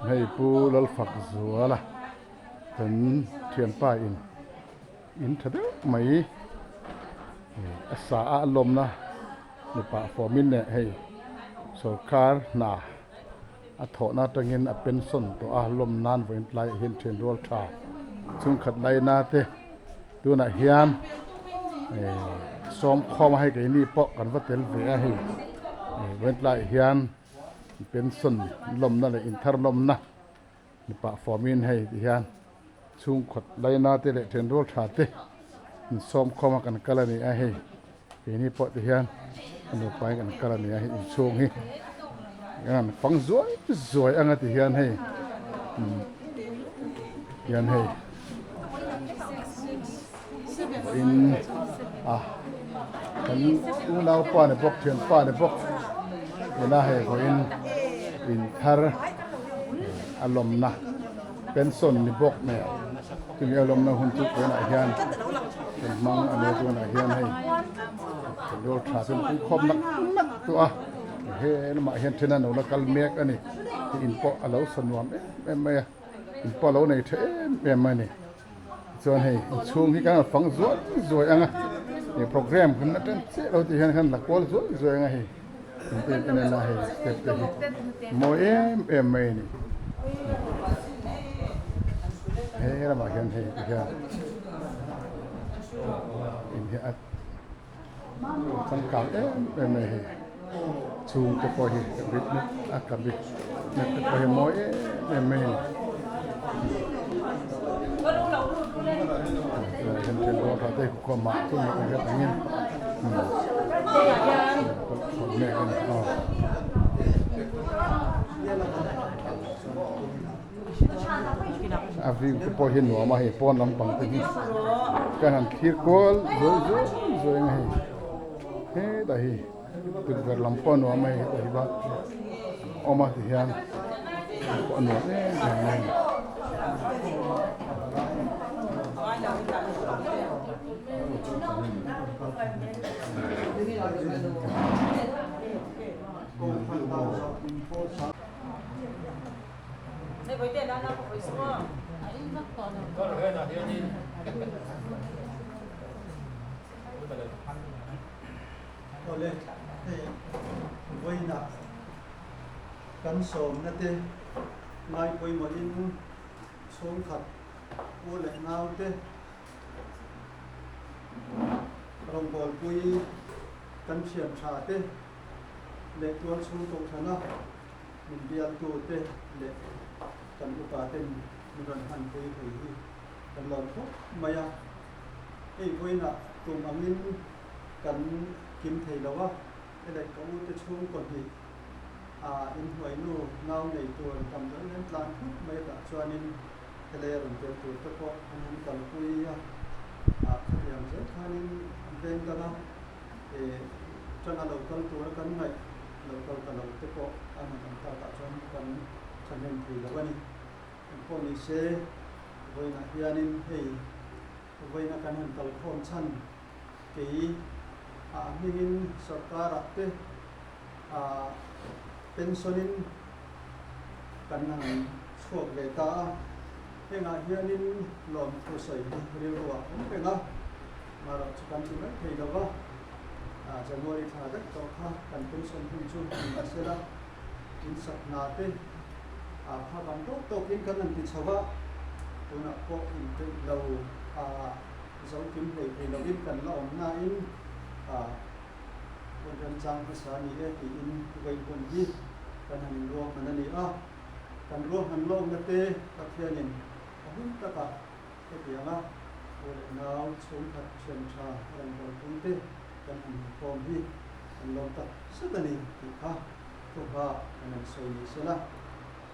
Hei Pu Lalfakzuala kan thianpa in in tha deuh mai a sa a a lawmna mipa fawmin leh hei sorkar hna a thawhna atangin a pension tawh a lawm nan vawiin tlaiah hian thian rual tha chhungkhat laina te tunah hian sawm khawm a hei keini pawh kan va tel ve a hei vawiin tlaiah hian pension lawmna leh inthar lawmna ni pah fawmin hei ti hian chhungkhat laina te leh thian rual tha te insawm khawm a kan kal a ni a hei keini pawh ti hian a nupa in kan kal a ni a hei inchhung hi an fang zuai zuai anga ti hian hei hian hei in a kan unaupa ni bawk thianpa ni bawk ina hei vawiin inthar a lawmna pension ni bawk nen chumi a lawmna hun chu tunah hian kan hmang a nia tunah hian hei rual tha chu an pung khawp nak nak tawh a he lamah hian then an lo la kal mek a ni in pawh a lo sa nuam em em mai a in pawh a lo nei tha em em mai a ni chuan hei inchhung hi kan fang zuai zuai ang a he program kan la tan chiah lo tih hian khan la kual zuai zuai ang a hei in en en a hei step te hi mawi em em mai a ni he lamah hian hei ti hian in hi a changkang em em mai hei chhung te pawh hi ka bit a ka bit te pawh hi mawi em em mai a ni. A view te pawh hi nuam a hei pawn lampang te hi ka han thlir kual zuai zuai zuai ang a hei hetah hi tukverh lam pawh a nuam a hei hetah hi va awm a tihian pawh a nuam em em mai a ni. Awle, hei vawiinah kan sawmna te ngai pawimawhin chhungkhat u leh nau te rawngbawlpui kan thian tha te leh tual chhung kohhrana min bialtu te leh kan upa ten min rawn hmanpui thei hi kan lawm khawp mai a. Hei vawiinah tum angin kan kim thei lo a, helai ka ute chhungkaw hnih a inhnuainu nau nei tur damdawi hian tlan thut mai tah chuanin helai a rawn tel tur te pawh an han kalpui a, ah khatiang zel khanin veng danga eh tanga lo kal tura kan ngaih lo kal ta lo te pawh an han awm takah chuan kan thahnem thei lo a ni. Engpawh ni se vawiinah hianin hei vawiina kan han kalkhawm chhan kei a hmingin sorkarah te ah pension in kan han chhuak ve ta a, hengah hianin lawmthu sawi hi rilru ah awm reng a, marawh chu kan ti mai thei lo va, January thla daih tawh kha kan pension hun chu ni mahsela insak hna te ah phak ang tawk tawkin kan han ti chho a, tunah pawh inpeih lo ah Zokim hlei thei lovin kan la awm nain hun remchang hmasa a ni e tiin vawi hun hi kan han inruahman a ni a. Kan ruahman lawkna te Pathianin a hun takah hetianga u leh nau chhungkhat thian tha rawn kalpui te kan han inkhawm hi kan lawm tak zet a ni tih kha thuhma kan han sawi ni sela.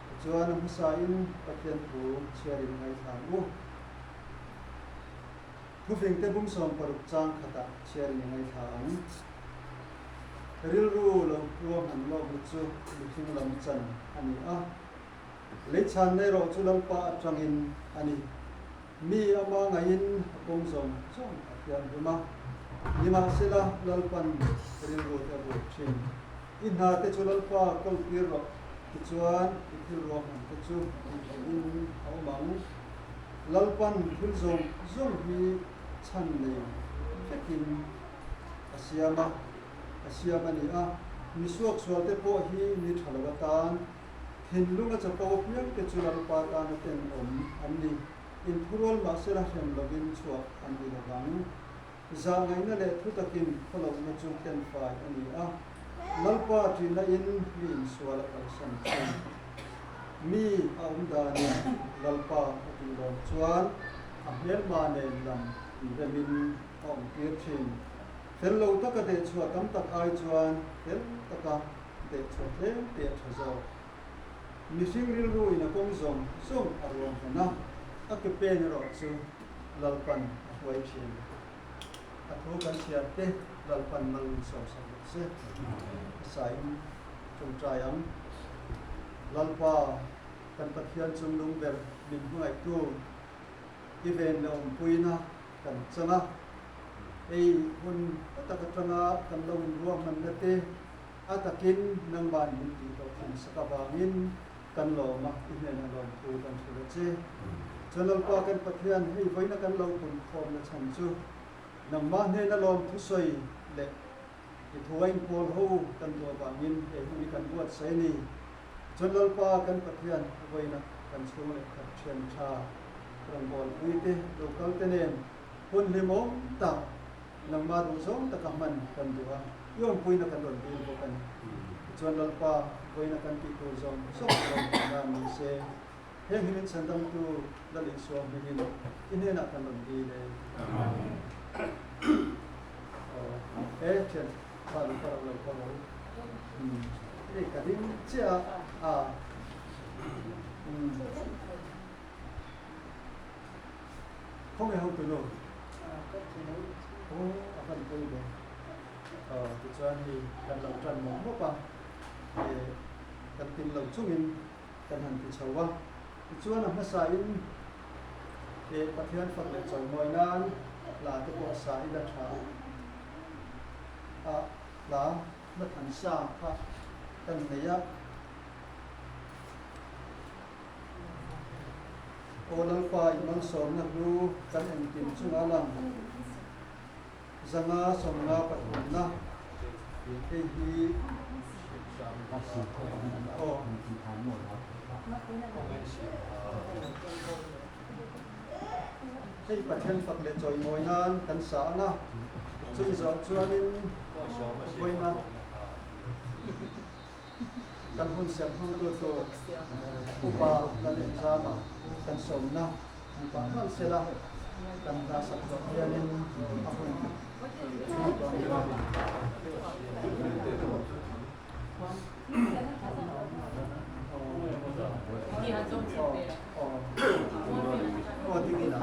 Tichuan a hmasain Pathian thu chhiarin ngaithla ang u. Thufingte bumsawm paruk chang khatah chhiarin i ngaithla ang. Rilru lo ruahman lawkna chu mihring lam chan a ni a. Leichhan erawh chu Lalpa atangin a ni. Mi ama ngaiin a kawng zawng zawng a thianghlim a. Nimahsela Lalpan rilru te a buai thin. I hna te chu Lalpa kawltir rawh. Tichuan, i thil ruahmante chu tihtheih-in a awm ang. Lalpan thil zawng zawng hi chhan nei vekin a siam a, a siam a ni a. Mi suaksualte pawh hi ni tha lo atan thinlung a chapo apiangte chu Lalpa tana tenawm an ni. Inthurual mahsela hrem lovin chhuah an ni lovang. Zahngaihna leh thutakin khawlohna chu kenfai a ni a, Lalpa ṭihna-in mi insual a kalsan thung. Mi a awm danin Lalpa a tih lawm chuan a hmelma nen lam inremin a awmtir ṭhin. Fel lo taka dehchhuah tam tak ai chuan fel taka dehchhuah tlem te a ṭha zawk. Mihring rilruin a kawng zawng zawng a ruam hman a, a ke pen erawh chu Lalpan a hruai thin. A thu kan chhiar te Lalpan mal min sawmsak rawh se. A sain tawngtai ang. Lalpa, kan Pathian chungnung ber min hmangaihtu, i ven leh awmpuina kan chang a. Hei hun hla tak atanga kan lo inruahmanna te a takin nangmah min tih hlawh thin sak avangin kan lawm a, i hnenah lawmthu kan hrilh a che. Chuan Lalpa kan Pathian, hei vawiina kan lo punkhawmna chhan chu nangmah hnena lawmthu sawi leh i thu a inpawl ho kan duh avangin he hun hi kan buatsaih a ni. Chuan Lalpa kan Pathian, vawiina kan chhung leh khat thian tha rawngbawlpui te, local te nen hun hlimawm tak nangmah duh zawng taka hman kan duh a, i awmpuina kan rawn dil bawk a ni. Tichuan Lalpa, vawiina kan tih tur zawng zawng lo hmuh nan ni se, heng hi min chhandamtu Lal Isua hmingin i hnenah kan rawn dil e. Amen. Aw, e thian pa lu ka ro lo ka ro. Hei ka ding chiah a, a. Khawnge ho tunu? Aw a van pawi ve. Aw tichuan hei kan lo tan mawp mawp a, eh kan tin lo chungin kan han ti chho a. Tichuan a hmasa in eh Pathian fak leh chawimawi nan hla te pawh a sa ila tha a, hla na than sa kha kan nei a. Aw Lalpa, i malsawmna hlu kan engkim chunga lang 553na hei hi aw. Hei Pathian fak leh chawimawi nan kan sa ang a, chumi zawh chuanin vawiina Kan hun siam hmangtu tur upa Lal Engzama kan sawmna ni pah hman sela, kan hla sak zawh hianin a hun hmang dawn ila. Aw, ding ila.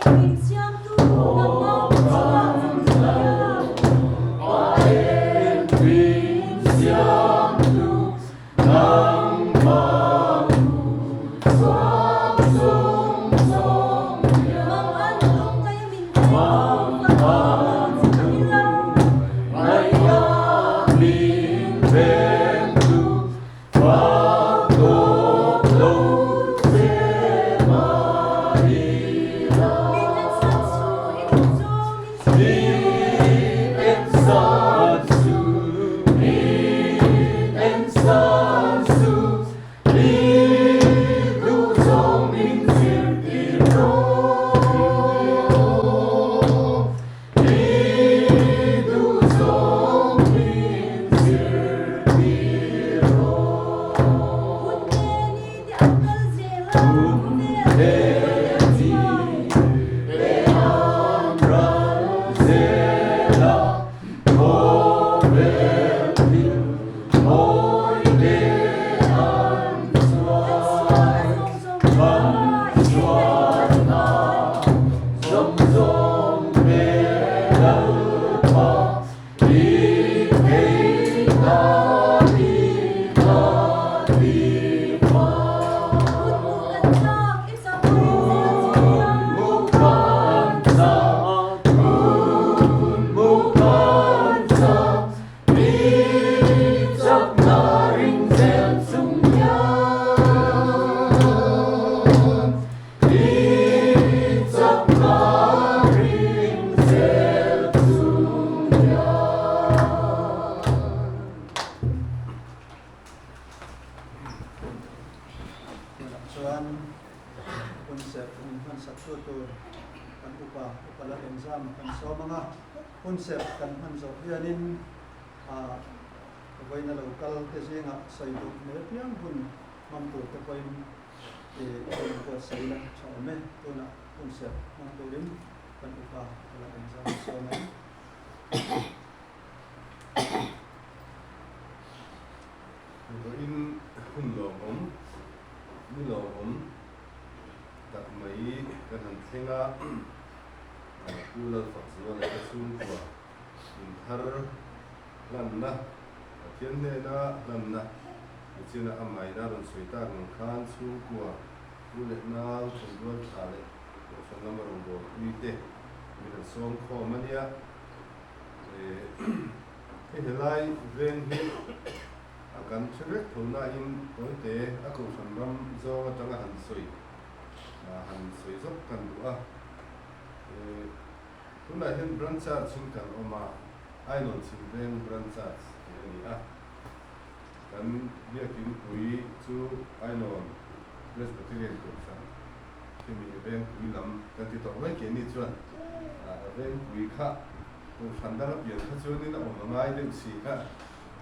Tunah chuan hunserh min hmansak tu tur kan upa upa la exam kan sawm ang a, hunserh kan hman zawh hianin ah vawiina lo kal te zingah sawi duh mai apiang hun hmang tur te pawhin ih a rawn buatsaih ila tha awm e. Tunah hunserh hmang turin kan upa upa la exam sawm ang. Vawiin hun lawmawm, ni lawmawm tak mai kan han thleng a, Pu Lalfakzuala te chhungkua inthar hlanna, Pathian hnena hlanna nichina a maina rawn sawi tak ang khan chhungkua u leh nau thenrual tha leh kohhran lama rawngbawlpui te min han sawm khawm a nia. Hei helai veng hi a kan hre vek tho nain tawite a kohhran ram zawng atanga han sawi han sawi zawk kan duh a. Tunah hian Branch Church in kan awm a, Ainawn Chhim Veng Branch Church tih a ni a. Kan biakin pui chu Ainawn Presbyterian Kohhran khimi vengpui lam kan ti tawh mai keini chuan a vengpui kha Kohhran danga pian kha chuanin a awm a ngai deuh si kha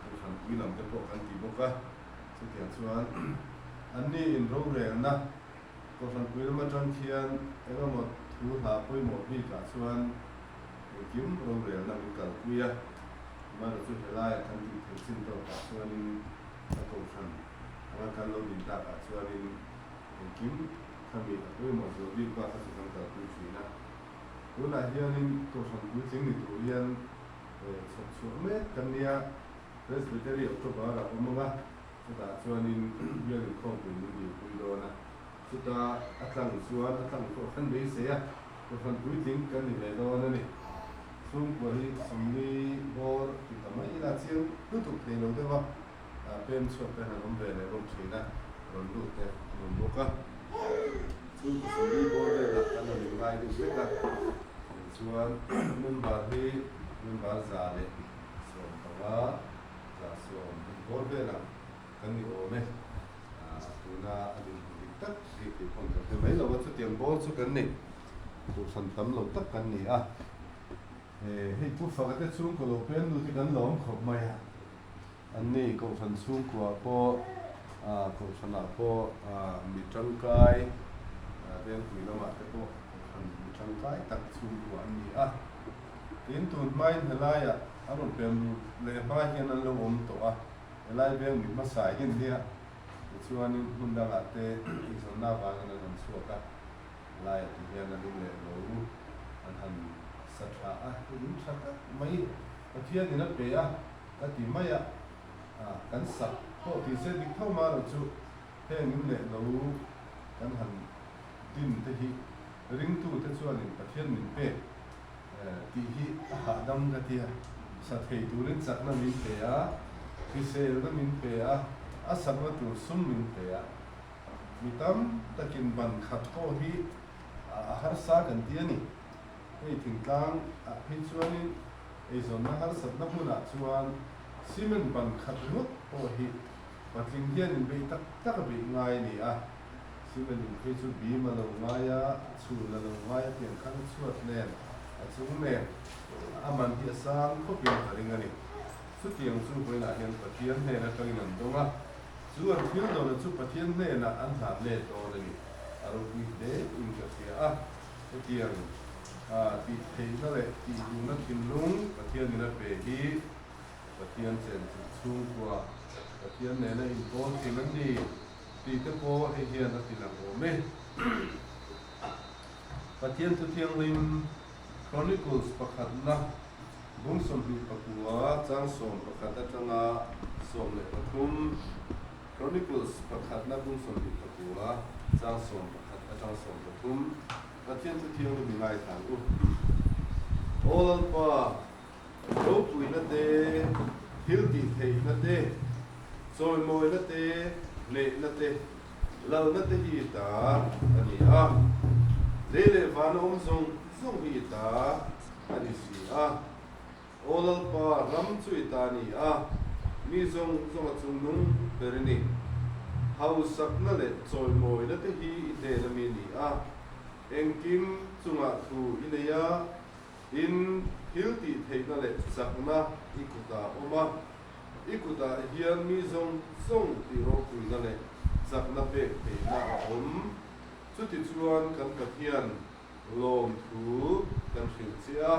Kohhran pui lam te pawh kan ti bawk a, chutiang chuan anni in rorelna Kohhran pui lam atang khian eng emaw thu hla pawimawh bikah chuan engkim rorelna min kalpui a, amaherawhchu chu helaiah kan tih theih chin tawkah chuanin a Kohhran anga kan lo din takah chuanin engkim khami a pawimawh zual bik bak kha chu kan kalpui thin a. Tunah hianin Kohhran puitling ni tur hian chhawp chhuah mek kan nia, Presbytery October a awm ang a, chutah chuanin bial inkhawmpui min dilpui dawn a, chuta a tlang chuan a tlang pawh kan beisei a, Kohhran puitling kan ni ve dawn a ni. Chhungkua hi 40 bawr ti ta mai ila chiang lutuk thei lo deuh a, pem chhuak te han awm ve leh bawk thin a, rawn lut te an awm bawk a. Chhungkaw 40 bawr velah kan rawn inngai deuh vek a, chuan member hi member 115, 110 bawr velah kan ni awm e. Tuna a dinhmun dik tak hi tih pawn kan hre mai lo a, chutiang bawr chu kan ni. Kohhran tam lo tak kan ni a. Hei Pu Faka te chhungkaw lo peng nu hi kan lawm khawp mai a. Anni Kohhran chhungkuah pawh, Kohhranah pawh mi tangkai, Vengpui lamah te pawh Kohhran mi tangkai tak chhungkua an ni a. Tin, tun hmain helaiah an rawn pem leh hma hian an lo awm tawh a, helai veng mi hmasa hi an nia. Tichuanin hmun dangah te eizawnna avangin an rawn chhuak a. Laiah ti hian an in leh lo an han sa tha a, i in tha tak mai Pathian in a pe a ka ti mai a, kan sak pawh ti se dik tho ma lo chu heng in leh lo kan han din te hi ringtu te chuanin Pathian min pek tih hi a hahdam ka tia, sa thei turin chakna min pe a, hriselna min pe a, a sakna tur sum min pe a. Mi tam takin ban khat pawh hi a harsa kan ti a ni. Hei thingtlang ah phei chuanin eizawnna harsatna hmunah chuan cement ban khat ringawt pawh hi patling hian inbeih tak tak a beih ngai a ni a. Cement in phei chu bim a lo ngai a, chhun a lo ngai a tiang khan a chhuat nen a chung nen a man hi a sang khawpin ka ring a ni. Chutiang chu vawiinah hian Pathian hnen atangin an dawng a, chu an thil dawna chu Pathian hnenah an hlan let dawn a ni. A ropui hle in ka hria a, hetiang tih theihna leh tih duhna thinlung Pathianin a pe hi Pathian chenchilh chhungkua Pathian nena inpawl thin an ni tih te pawh hei hian a ti lang awm e. Pathian Thuthianghlim Chronicles pakhatna Bung 29 chang 11 atanga 13, Chronicles pakhatna bung 29 chang 11 atanga 13, Pathian chu thianghlim i ngaithla ang u. Aw Lalpa, ropuina te, thil tih theihna te, chawimawina te, hnehna te, lalna te hi i ta a ni a, lei leh vana awm zawng zawng hi i ta a ni si a. Aw Lalpa, ram chu i ta a ni a, mi zawng zawng a chung nung ber i ni. Hausakna leh chawimawina te hi i hnen a mi ni a, engkim chungah thu i nei a, tin thil tih theihna leh chakna i kutah a awm a, i kutah hian mi zawng zawng tih ropuina leh chakna pek theihna a awm. Chutichuan kan Pathian Lawmthu kan hrilh che a,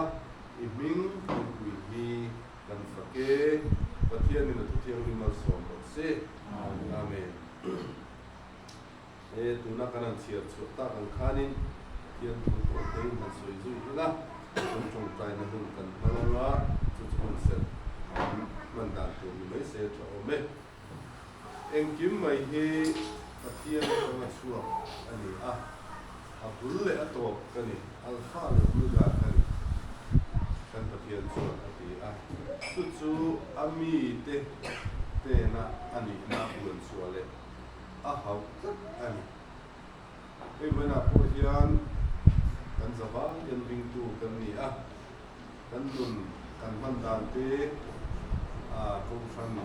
i hming ropui hi kan fak e. Pathianin a thuthianghlim malsawm rawh se. Amen. E, tuna kan han chhiar chhuah tak ang khanin Pathian thu tawh tein han sawi zui ila, kan tawngtaina hun kan hmang anga, chu chu hun serh kan hman dan tur ni mai se tha awm e. Engkim mai hi Pathian atanga chhuak a ni a, a bul leh a tawp ka ni, Alpha leh Omega ka ni, kan Pathian chuan a ti a. Chu chu a mite hnena a nihna a buan chhuah leh a hauh tlat a ni. Hei vawiinah pawh hian kan zavai hian ringtu kan ni a. Kan nun kan hman dan te kohhran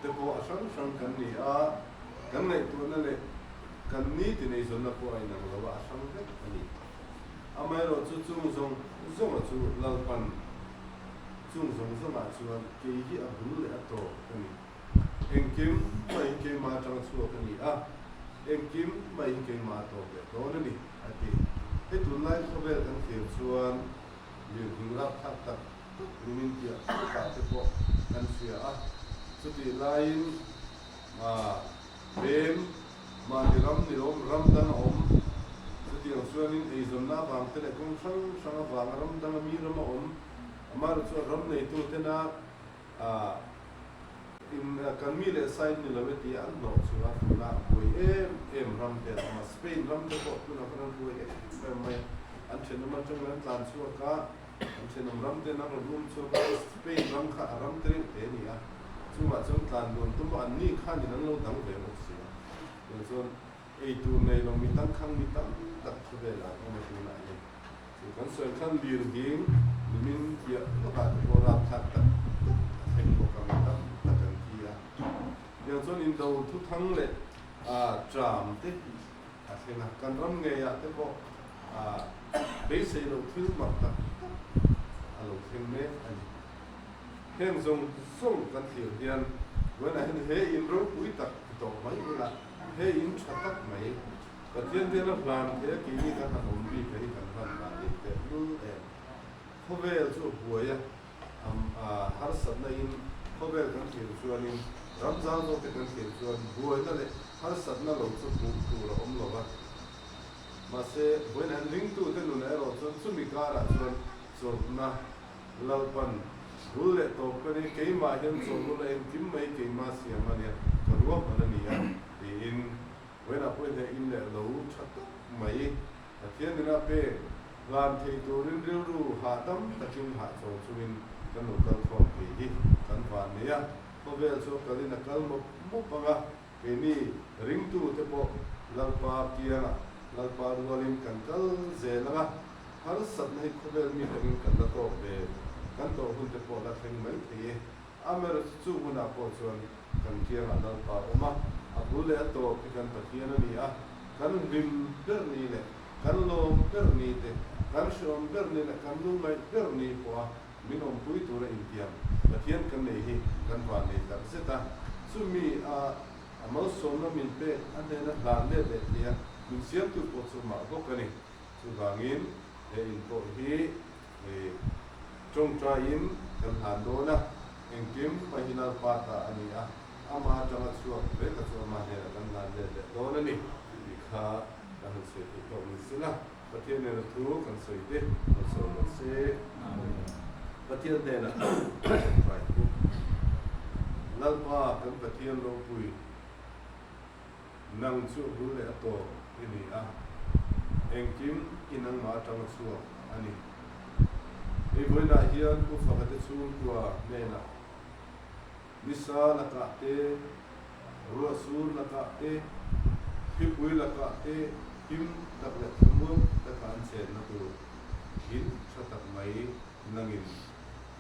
te pawh a hrang hrang kan ni a, kan ngaihtuahna leh kan nitin eizawnna pawh a inang lo a, a hrang vek a ni. Amaherawhchu chung zawng zawnga chu Lalpan chung zawng zawngah chuan kei hi a bul leh a tawp ka ni. Engkim mai hi keimah atanga chhuak a ni a, engkim mai hi keimah a tawp leh dawn a ni, a ti. Hei tunlai khawvel kan thlir chuan lirthing rapthlak tak tak nimin piah takah te pawh kan hria a, chutih laiin pem mahni ram ni lo ram dang a awm, chutiang chuanin eizawnna avang te leh kawng hrang hrang avanga ram danga mi ram a awm, amaherawhchu chuan ram neitutena A in kan mi leh sa in ni lo e tia an hnawh chu a tuna buai em em ram te an awm a, Spain ram te pawh tunah khan an buai em em mai a, an thenawm atangin an tlan chhuak a, an thenawm ram ten an rawn um chhuak a, Spain ram kha a ram te reuh te a ni a, chungah chuan tlan nuam tum a, an ni khanin an lo dang ve bawk si a, tiang chuan ei tur nei lo mi tangkhang mi tam tak khawvelah an awm a tunah hian. Chu kan sawi khan lirhing nimin piah lawkah te pawh rapthlak tak tak a thleng bawk ang tam tak an thi a. Tiang chuan indo thuthang leh tram te a thleng a, kan ram ngeiah te pawh beisei loh thil mak tak tak a lo thleng mek a ni. Heng zawng zawng kan thlir hian vawiinah hian he in ropui tak ti tawh mai ila, he in tha tak mai Pathian hian a hlan thei a keini kan han awm bik a hi kan hlan dan leh teh lul em. Khawvel chu a buai a, harsatna in khawvel kan thlir chuanin ram zau zawk te kan thlir chuan buaina leh harsatna lo chu hmuh tur a awm lo va. Mahse, vawiin han ringtute nunah erawh chuan chumi karah chuan chawlhna Lalpan bul leh tawp ka ni, keimah hian chawlh ula engkim mai keimah siam a nia, ka ruahman a ni a, tiin vawiinah pawh hian in leh lo tha tak mai Pathian nena pek hlan thei turin rilru hahdam takin hahchawl chungin kan lo kal khawm thei hi kan van nei a, khawvel chu a kalin a kal mawp mawp ang a, keini ringtute pawh Lalpa kiangah Lalpa rualin kan kal zel ang a, harsatna hi khawvel mi tangin kan la tawk ve, kan tawh hun te pawh la thleng mai thei e. Amaherawhchu chu hunah pawh chuan kan kiangah Lalpa a awm a, a bul leh a tawp hi kan Pathian a ni a, kan hlim ber ni leh kan lawm ber ni te, kan hreawm ber ni leh kan lungngaih ber ni pawha min awmpui tura intiam Pathian kan nei hi kan vannei tak zet a, chumi a a malsawmna min pek a hnena hlan let leh theia min siamtu pawh chu mah bawk a ni. Chuvangin he in pawh hi tawngtaiin kan hlan dawn a, engkim hmai hi Lalpa ta a ni a, ama atanga chhuak vek a chu ama hnenah kan hlan let leh dawn a ni tih kha kan han sawi theih tawk ni sela, Pathian hnena thu kan sawi te kan sawi lo se. Pathian hnenah tawngtai thu Lalpa kan Pathian ropui. Nang chu a bul leh a tawp i ni a, engkim i nangmah atanga chhuak a ni. Hei vawiinah hian Pu Faka te chhungkua hnenah nisa lakah te, ruahsur lakah te, thlipui lakah te him tak leh thlamuang taka an chenna tur in tha tak mai nangin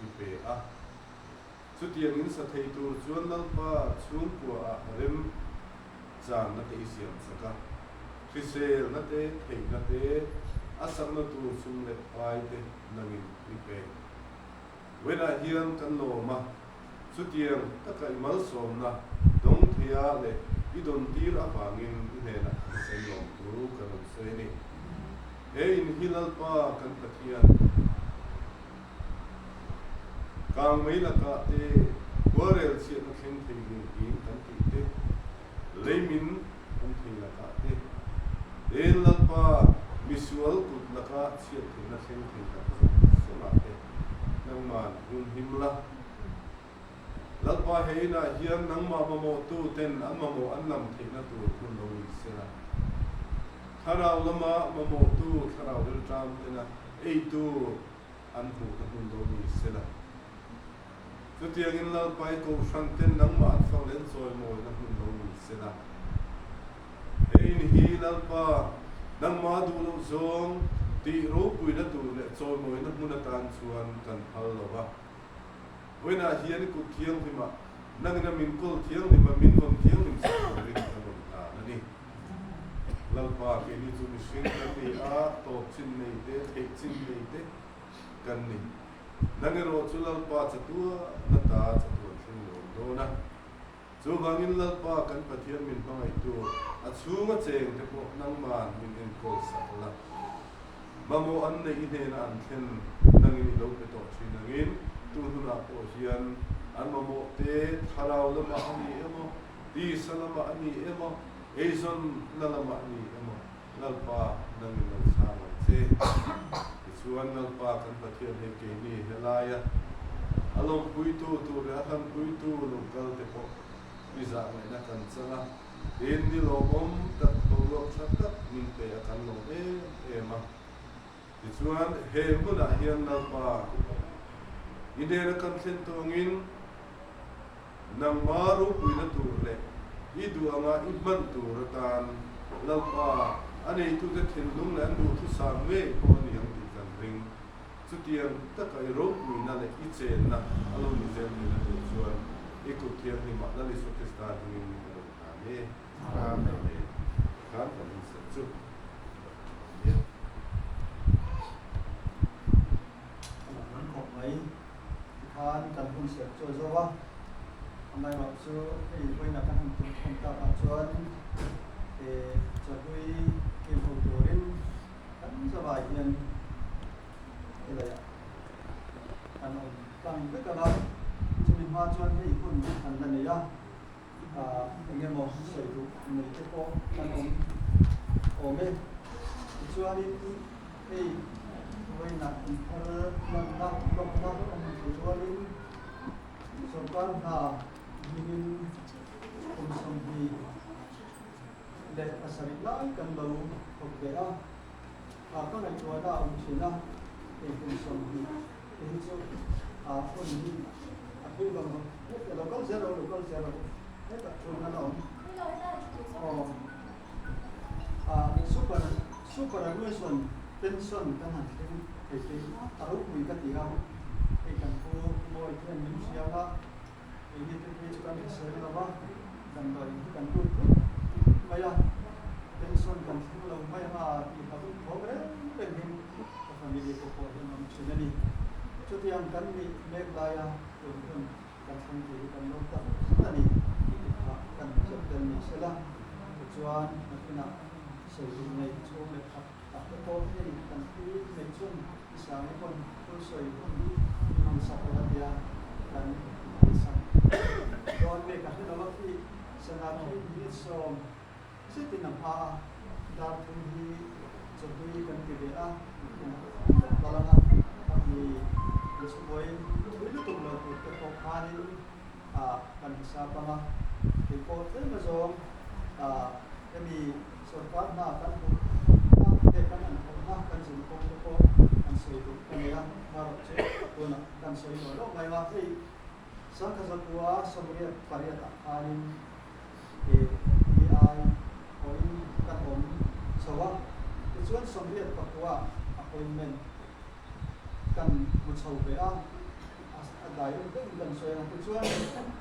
i pe a. Chutiang in sa thei tur chuan Lalpa chhungkuaah rem channa te i siam chak a, hriselna te, theihna te, a sakna tur sum leh pai te nangin i pe. Vawiinah hian kan lawm a, chutiang taka i malsawmna dawng theia leh i dawn tir avangin i hnenah kan sawi lawm thu kan rawn sawi a ni. He in hi Lalpa kan Pathian. Kangmei lakah te khuarel chhiatna thleng thei ding ding kan tih te, leimin awm thei lakah te, en Lalpa misual kut laka chhiat theihna thleng thei tak zawng zawngah te nangman hun him la. Lalpa he inah hian nangmah mamawhtu ten an mamawh an lam theihna tur hun lo ni sela. Thlarau lama mamawhtu thlarau rilṭam tena ei tur an hmuhna hmun lo ni sela. Chutiangin Lalpai Kohhran ten nangmah an fak leh an chawimawina hmun lo ni sela. He in hi Lalpa nangmah duh loh zawng tih ropuina tur leh chawimawina hmun atan chuan kan phal lo va. Vawiinah hian i kut thianghlimah nangina min kawl thianghlim a, min vawn thianghlim sak turin ka rawn hlan a ni. Lalpa, keini chu mihring kan ni a, tawp chin nei te, theih chin nei te kan ni. Nang erawh chu Lalpa chatuan ata chatuan thleng i awm dawn a. Chuvangin Lalpa kan Pathian min hmangaihtu, a chhunga cheng te pawh nangman min enkawl sak la. Mamawh an neih i hnena an thlen nangin i lo pe tawh thin angin tun hunah pawh hian an mamawh te thlarau lamah a ni emaw, tisa lamah a ni emaw, Eizawnna lamah ni emaw, Lalpa nangin lo chhang ang che. Tichuan Lalpa kan Pathian hei keini helaia a lawmpuitu tur leh a hlanpuitu lo kal te pawh i zah ngaihna kan chang a, tin ni lawmawm tak boruak tha tak min pe a kan lawm em em a. Tichuan he hmunah hian Lalpa i hnena kan thlen tawh angin, Nangma ropuina tur leh i duh anga i hman tur atan Lalpa a neitute thinlung leh an duhthusam ngei pawh a ni ang tih kan ring. Chutiang taka i ropuina leh i chenna a lo ni zel theihna tur chuan i kut thianghlimah Lal Isua Krista hmingin ka lo hlan e. Amen. Tikhan kan inserh chu Amen. A lo hman khawp mai. Tikhan kan hun serh chu a zo a, amaherawh chu hei vawiinah kan han tum khawm takah chuan eh chahlui kil ho turin kan zavai hian helaiah kan awm tlang vek ang a, chumi hma chuan hei hun kan la nei a. Eng emaw sawi duh nei te pawh kan awm awm e. Tichuanin hei vawiinah inthar lanna lawmna kan hmu rualin sorkar hna hmingin kum 27 lai kan lo thawk ve a, ka ngaihtuahna a awm thin a, hei kum 20 te hi chu hun hi a thui vang vang hetah lo kal zel rawh lo kal zel rawh hetah thun a la awm aw super superannuation pension kan han thleng thei te hi a ropui ka ti a, hei kan pu Mawi hian min hria a. Keini te phei chu kan hrisel lo va, damdawi hi kan lut thut mai a, pension kan thleng lo mai anga tih hlauh thawm reng rengin ka family te pawh hian awm thin a ni. Chutiang kan nih mek laia tun hun kan thleng thei hi kan lo tak zet a ni tih te kha kan hmu tel ni sela, tichuan nakinah sawi nei chhung leh khat tak te pawh hei kan pi nei chhun i sang i pawn thil sawi hun i hman sak lo a tia kan sak dawn mek a hre lo a khi sana khi minute 10 zetin a hma a dar thum hi chawhlui kan ti ve a kan kal ang a mi chhubuai thui lutuk lo tur te pawh khanin kan hisap ang a keipawh tlem azawng hemi Sorkar hna kan hmuh na leh kan han thawhna kan zin kawng te pawh an sawi duh ka nei a, marawh chu tunah kan sawi lo lo mai a, hei Sangkhazakua 88 ah khanin API pawhin kan awm chho a, tichuan 89 appointment kan hmu chho ve a, a direct deuhin kan sawi a, tichuan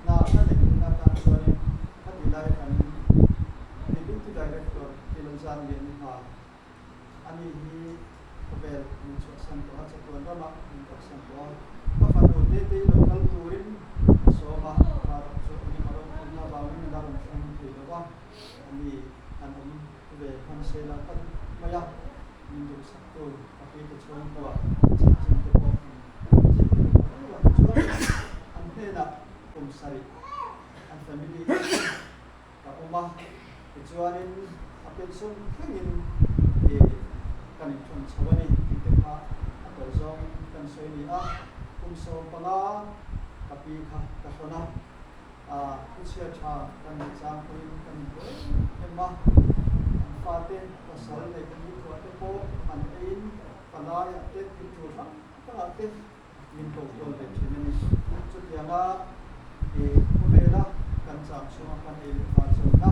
hna ka neih hun atan chuanin khati lai kan Deputy Director Tilawzan Lianhma ani hi khawvel min chhuahsan tawh a, chatuan ramah min kalsan tawh a, ka fanu Tetei lo kal turin ka sawm a, marawh chu engemaw ropui avangin a la rawn thleng thei lo va, ani an awm ve hman sel a ka duh mai a, min duhsak tu ka pi te chhungkua chanchin te pawh min zir tir ta reuh a, tichuan an hnenah kum sarih an family ka awm a, tichuanin a pension thlengin ih kan inthawn chho a ni tih te kha a tawi zawngin kan sawi a ni a, kum 15 ka pi kha ka hrawn a. A thuchhia tha kan neih chang pawhin kan inbuai em em a, an fate pasal leh nithua te pawh an eiin palaiah te thil tul hrang hrangah te min ko kual ve thin a ni. Chutianga i khawvela kan cham chhunga kan ei leh var chawlhna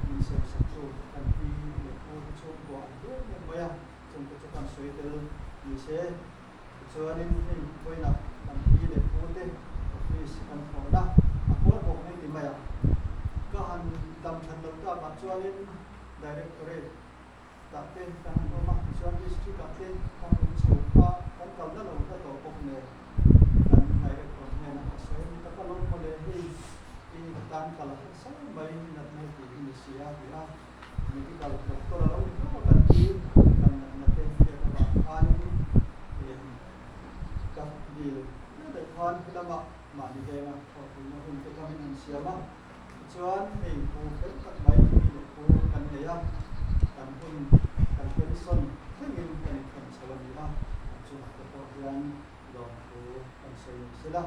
min siamsaktu kan pi leh pu te chhungkua an hlu em em mai a, chungte chu kan sawi tel ni se. Tichuanin hei vawiinah kan pi leh pu te office kan thlawhna a kual bawk mai ti mai a. Ka han dam that loh takah chuanin Directorate tah te kan han awm a, tichuan District ah te kan awm chho kha kan kalna lo hla tawh bawk nen kan Director hnenah ka sawi a ni tak alawm mawle hei i tan kal a harsa mai natna tih hi ni si a ti a. Medical doctor a lo ni hlauh a kan ti, kan natna te hriat avang khanin ka dil hle daih khan helamah mahni venga thawhpuina hun te kha min han siam a, tichuan hei pu fel tak mai mi leh pu kan nei a, kan hun kan pension thlengin kan inthawn chho a ni a, an chungah te pawh hian lawmthu kan sawi ni sela,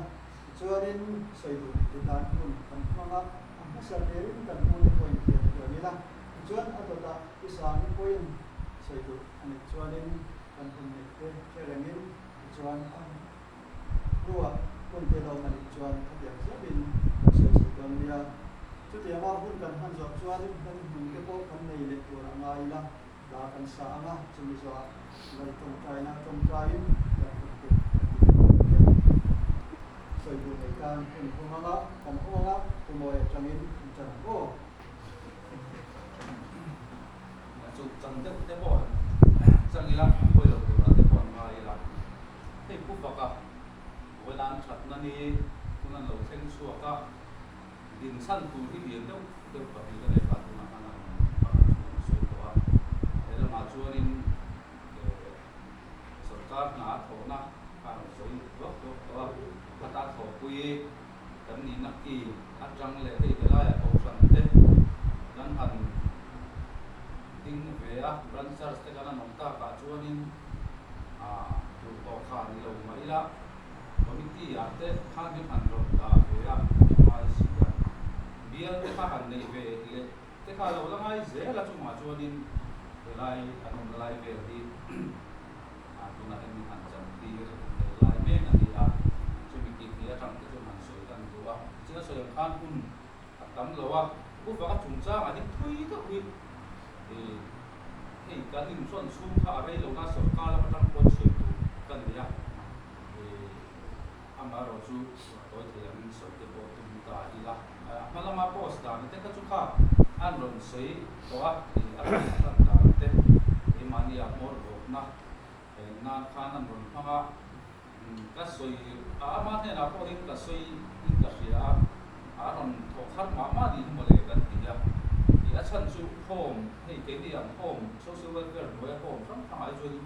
tichuanin sawi duh ti tan hun kan hmang a. A hmasa berin kan pu te pawhin thiam thiam ila, tichuan a dawtah i sami pawhin sawi duh a neih chuanin kan hun neih te hre rengin tichuan a hnuah hun te lo a nih chuan khatiang zelin kan sawi chho dawn nia. Chutianga hun kan hman zawh chuanin hmun hmun te pawh kan nei leh tur a ngai ila, hla kan sa ang a, chumi zawhah lal tawngtaina tawngtaiin kan hun te kan ti tawh dawn nia. Sawi duh nei tan hun hung anga kan hung anga Pu Mawi atangin an tan ang aw. Chu chang deuh te pawh chang ila a pawi lo turah te pawh an ngai ila. Hei Pu Faka vawilan thatna ni hun an lo thleng chhuak a, din chhan tur hi lian deuh deuh pahnih ka nei kha tunah khan a rawn pakhat chu a sawi tawh a. He lamah chuanin Sorkar hna a thawhna kha a rawn sawi duak duak tawh a, khata thawhpui kan nihna ki atang leh hei helaiah kohhran te kan han ding ve a, Branch Church te kan an awm takah chuanin duh tawh kha ni lo mah ila Committee ah te khan min han rawn dah ve a, a ngai si a. Bial te kha han neih ve leh te kha lo la ngai zel a, chungah chuanin helai an awmna lai vel hi tunah hian min han chantir leh lai mek a ni a, chumi tih hnih atang te chuan han sawi kan duh a. Tichuan a sawi ang khan hun a tam lo a, Pu Vaka chungchangah hi thui deuh hi hei kan inhrawn chhung kha a rei lohna sawrkar lam atang paw'n sawi tur ka nei a, amaherawh chu tawi thei angin sawi te pawh tum ta ila. A hma lama post dan te kha chu kha an rawn sawi tawh a, a rawn hran dan te keimahnia hmawr bawkna nan khan an rawn hmang a. Ka sawi a, ama hnenah pawh hian ka sawi in ka hria a, a rawn thawk har mah mah nih hi mawle kan ti a. Ih a chhan chu home, hei keini ang home, social welfare hnuaia home hrang hrangah hi chuanin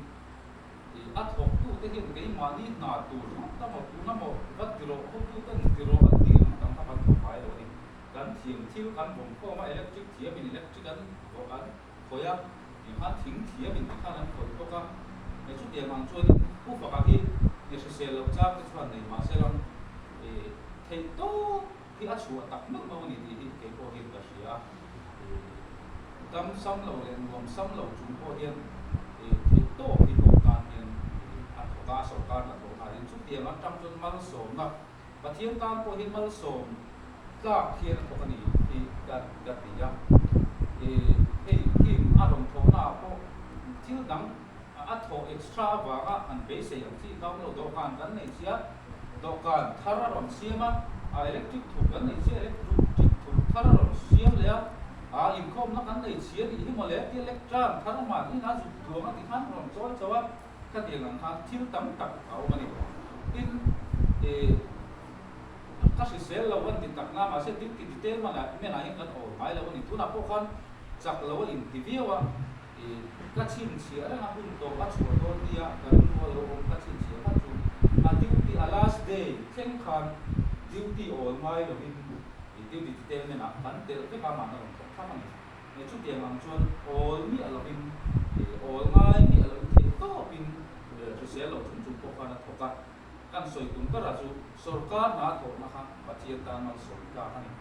ih a thawktute hian keimahni hna tur ringawt emaw tuna maw va ti rawh, hotuten ti rawh an tih ringawt ang kha kan thawk ngai lo a ni. Kan thiam thil kan vawm khawm a, electric thiamin electric an vawrh an. khawih a, eng khan thing thiam in tikhan an khawih bawk a, hei chutiang ang chuanin Pu Faka hi i hrisel loh chang te chuan nei mahse lang i theih tawp hi a chhuah tak meuh meuh a ni tih hi kei pawh hian ka hria a, i dam sam lo leh nuam sam lo chung pawh hian i theih tawp hi pawh tan hian i a thawk a, a sawrkar hna thawh hna in chutiang atang chuan malsawmna Pathian tan pawh hian malsawm tlak hian a thawk a ni tih ka ka ti a. Ih hei team a rawn thawhna ah pawh thil dang a thawh extra avanga han beisei ang chi kha awm lo. Dawhkan kan nei chia, dawhkan thar a rawn siam a, a electric thuk kan nei chia, electric thuk thar a rawn siam leh a, a inkhawmna kan nei chia nih hi mawle tia lectern thar mahni a zuk duang a ti khan rawn chawi chauh a. Khatiang ang khan thil tam tak a awm a ni. Tin, ih, ka hrisel lo an ti tak na, mahse duty detail manah menah hian kan awl ngai lo a ni. Tunah pawh khan chak lo a inti viau a, ih, ka chhinchhiah reng a, hun tawp a chhuah dawn nia ka rilru a lo awm ka chhinchhiah kha chu a duty a last day thleng khan duty awl ngai lovin, ih, duty detail menah kan telh vek a, mahna rawn thawk thlap a ni. Hei chutiang ang chuan awl miah lovin, awl ngai miah lovin theih tawpin hrisel lo chung chung pawh khan a thawk a. Kan sawi tum berah chu sorkar hna thawhna kha Pathian tan malsawm tlak a ni.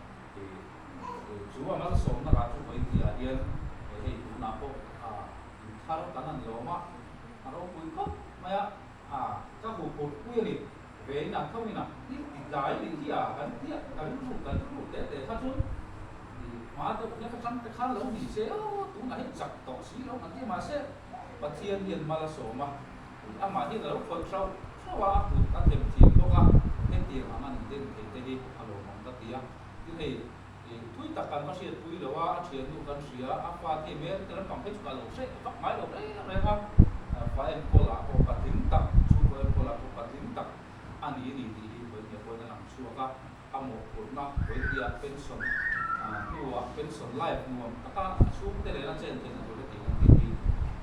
Chu a malsawmna rah chu vawi tihah hian hei tunah pawh inthar kan han lawm a, a ropui khawp mai a, ka huphurh pui a ni. Ve inah tho inah i ti tlai nih hi a kan tia ka rilru kan rilru teh teh kha chuan i hma deuh hlek atang te khan lo ni se aw tunah hian chak tawh si lo kan ti mahse Pathian hian mal a sawm a amah hian a lo khawih hrauh hrauh a a kut a them thiam bawk a hetiang ang a nih den thei te hi a lawmawm ka ti a tin hei i thui tak kan va hriatpui lo a a thiannu kan hria a fa te hmel te lampang phei chu ka lo hreh vak ngai lo reng reng a fa enkawl ah pawh patling tak chhungkaw enkawl ah pawh patling tak a ni ni tih hi vawiin pawhin a lang chhuak a a mawhphurhna vawitia pension hnuah pension life nuam taka a chhungte lehna chen theihna tur hetiang an tih hi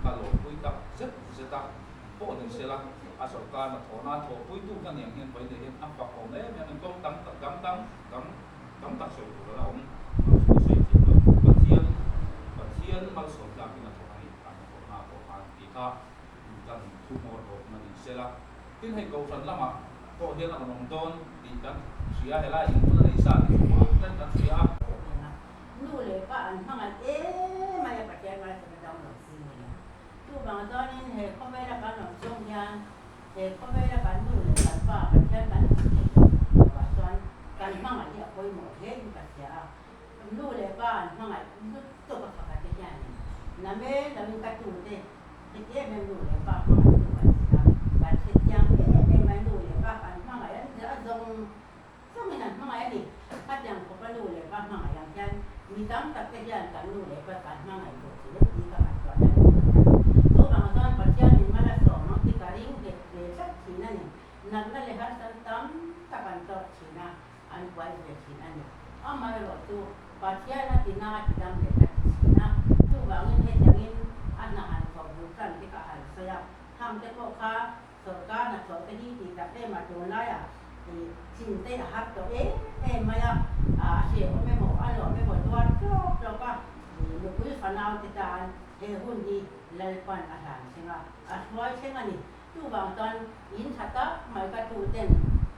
ka lawmpui tak zet zet a pawh ni sela a sawrkar hnathawhna thawhpuitu ka ni ang hian vawiin hian a fak awm em em a ni kawng tam tak dang dang dang Tam tak sawi tur a la awm. Chu ka sawi thiam lo. Pathian, Pathian malsawm tlakin a thawk a ni. A hnathawhna pawh khan tih kha kan thu hmawr bawkna ni sela. Tin hei Kohhran lamah pawh hian a rawn awm dawn tih kan hria. Helai inhmun a nei sa tih chu hma tlat kan hria a. Nu leh pa an hmangaih em mai a Pathian malsawmna dang lo si mai a. Chuvang chuanin he khawvela kan awm chhung hian He khawvela kan nu leh kan pa Pathian kan hmuh theih loh lovah chuan kan hmangaih hi a pawimawh hle in ka hria a. Nu leh pa an hmangaih lut tawk a faka te hianin namen loin ka tu te heti em em nu leh pa hmangaih tu an ni a. Kan hre thiang em em mai nu leh pa kan hmangaih an a zawng zawngin an hmangaih a ni. Khatiang khawpa nu leh pa hmangaih ang hian mi tam tak te hian kan nu leh pa kan hmangaih duh chi leh tih ka ngaihtuah na ni thin a ni. Chuvang chuan Pathianin mal a sawm ang tih ka ring nghet ve tlat thin a ni. Natna leh harsatna tam tak an tawk thin a, an buai ve thin a ni. Amaherawh chu Pathian a tina a tidam leh ka ti thin a. Chuvangin hetiangin a hna han thawk bul tan te ka han sawi a, khang te pawh kha Sawrkar hnathawh te hi tih tak em a tunlaiah ih chin te a har tawh em em mai a, a hrehawm emaw a nuam emaw tuar tlawk tlawk a, Nupui fanaute tan he hun hi Lalpan a hlan thleng a, a hruai thleng a ni. Chuvang chuan in tha tak mai ka tuten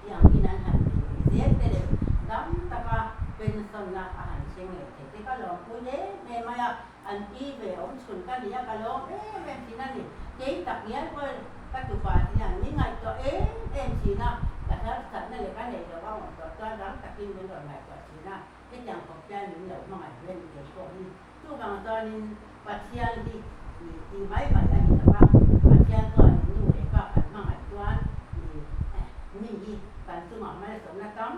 tiang in an han nei leh zel te leh dam taka pension-na a han thleng leh thei te ka lawmpui hle hle mai a, an pi ve awm chhun ka ni a, ka lawm em em thin a ni. Kei tak ngial pawh ka tupa te hian min ngaihtuah em em thin a, ka harsatna leh ka neih loh a awm tawh chuan rang takin min rawn ngaihtuah thin a, hetiang khawp hian min lo hmangaih ve ni kei pawh hi. Chuvang chuanin Pathian hi tih mai mai a ni lo va, Pathian chuan nu leh pa kan hmangaih chuan mi hi kan chungah malsawmna tam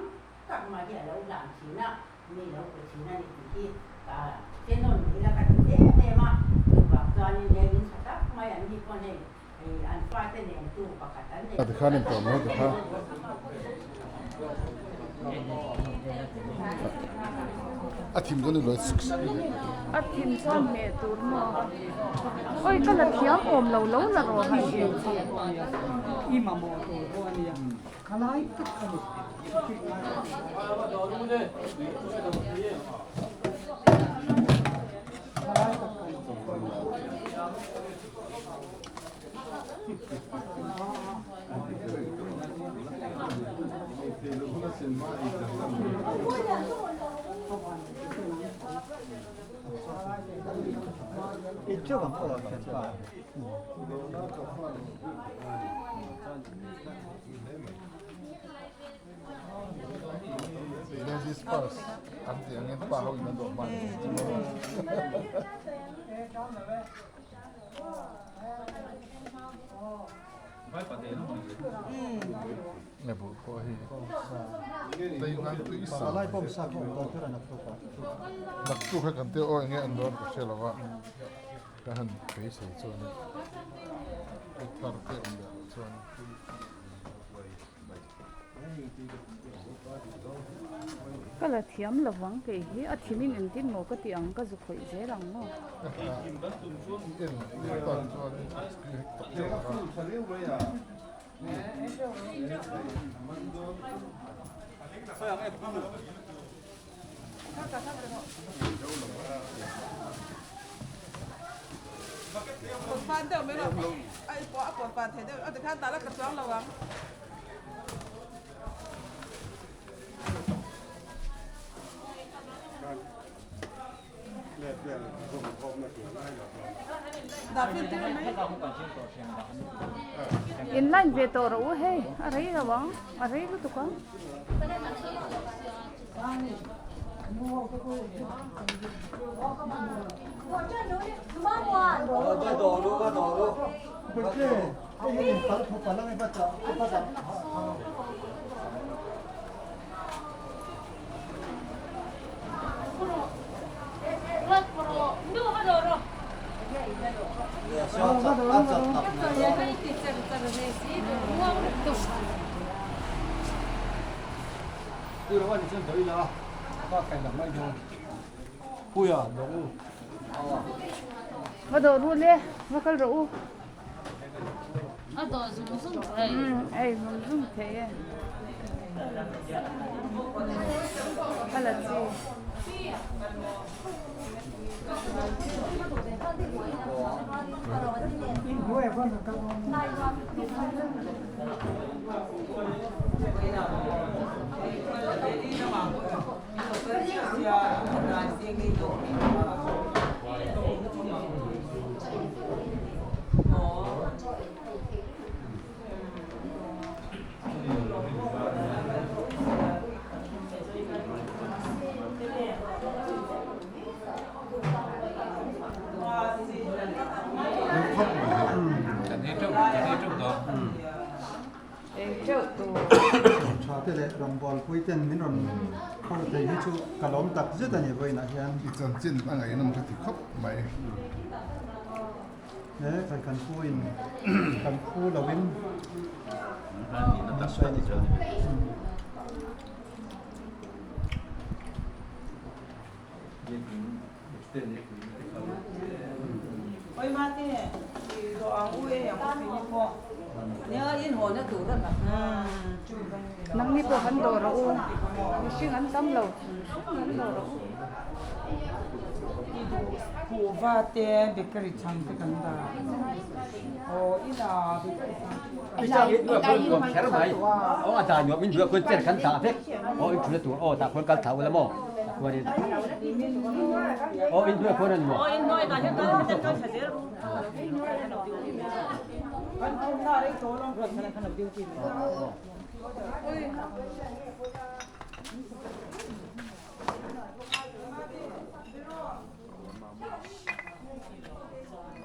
tak mai hi a lo hlan thin a, mi lo pe thin a ni tih hi ka che nawn leh ila ka ti em em a. Chuvang chuanin he min tha tak mai an ni pawn hei an fate nen tu pakhat an nei. Tikhan in tawm mai tikha. A thim chuan i lo A thim chuan hmeh tur maw? Oi ka la thiam awm lo lo la rawh han ti. I mamawh tur pawh a nia, ka lai tak a ni. Ka lai tak a ni. Ladies first an tih angin pa ho in an dawh hman Nge buh pawh hi tei nan tui sa naktuk kha kan tia aw enge an dawn ka hre lo va ka han beisei chuan i thar te awm leh loh chuan. Ka la thiam lo vang kei hi a thimin engtin maw ka ti ang ka zu khawih zel ang maw. In line ve tawh rawh u hei a rei lo ang a rei lutuk ang. Va dawh ru le, va kal rawh u. A dawh zung zung thei. Ei zung zung thei e. Ka la chi. Ei teuh tur. Tha te leh rawngbawlpui ten min rawn khaw thei hi chu ka lawm tak zet a ni vawiinah hian. I chanchin a ngaihnawm ka ti khawp mai. He kai kan pu in kan phu lo in min sawi a ni. Nangni pawh kan dawh rawh u, mihring an tam lo hrim hrim an dawh rawh u. I duh kuhva te bakery chhang te kan dah. Aw ina bakery chhang Kan thumna rei tawh lo.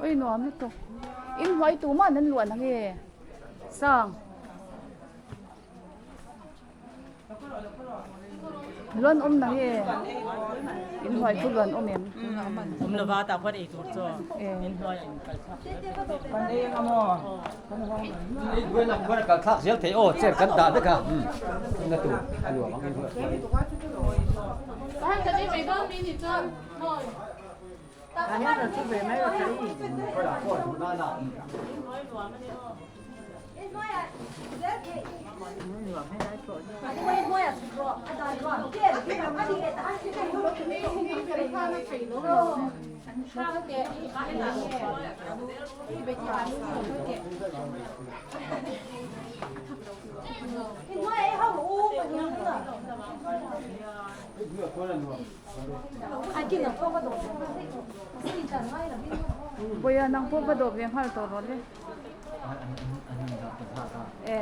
Oi nuam lutuk. In hnuai tumah an luah na nge? Sang. Luan awm na nge? In hnuai chu luan awm em? Awm lova tah khuan ei tur chu in hnuai ah in kal thlak Kan ei anga maw? Kan hawng In hnuai lam khuan a kal thlak zel thei aw chair kan dah vek a na tur a nuam ang in hnuai Vawiah nang pawh va dawp ve nghal tawh rawh le. E.